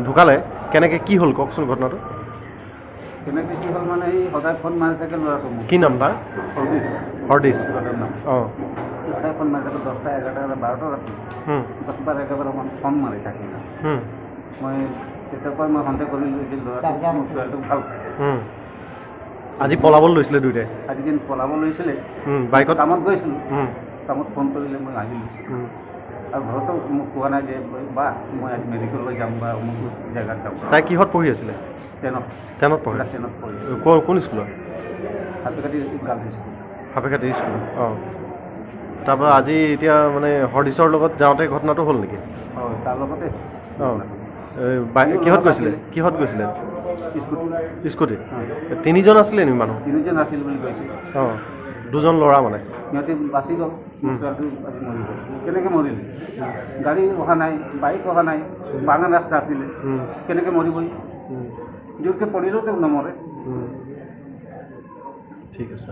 ঢুকালে কেনেকৈ কি হ'ল কওকচোন ঘটনাটো? কেনেকৈ কি হ'ল মানে সি সদায় ফোন মাৰি থাকে ল'ৰাটো। কি নাম তাৰ? হৰদিছ। হৰদিছ। অঁ, সদায় ফোন মাৰি থাকে 10টা 11টা 12টা ৰাতি 10 বাৰ 11বাৰমান ফোন মাৰি থাকে। মই তেতিয়াৰ পৰা মই সন্দেহ কৰিলোঁ যে ল'ৰাটো মোৰ ছোৱালীটোক ভাল পায়। আজি পলাব লৈছিলে দুয়োটাই? আজি কিন্তু পলাব লৈছিলে, বাইকত কামত গৈছিলোঁ, কামত ফোন কৰিলে মই আহিলোঁ। আৰু ঘৰতো মোক কোৱা নাই যে বা মই আজি মেডিকেললৈ যাম বা অমুক জেগাত যাম। তাই কিহত পঢ়ি আছিলে? টেনত। টেনত পঢ়ে? টেনত পঢ়ি। কোন স্কুলত? Sapekhati girls school. Sapekhati school. অঁ, তাৰপৰা আজি এতিয়া মানে হৰদিছৰ লগত যাওঁতে ঘটনাটো হ'ল নেকি? হয়, তাৰ লগতে। অঁ, কিহত গৈছিলে? কিহত গৈছিলে? স্কুটি। স্কুটিত। তিনিজন আছিলে নেকি মানুহ? তিনিজন আছিল বুলি কৈছে। অঁ, দুজন ল'ৰা মানে সিহঁতে বাচি গ'ল, ছোৱালীটো আজি মৰি গ'ল। কেনেকৈ মৰিলে? গাড়ী অহা নাই, বাইক অহা নাই, বাগান ৰাস্তা আছিলে, কেনেকৈ মৰিবই? জোৰকৈ পৰিলেও তেওঁ নমৰে। ঠিক আছে।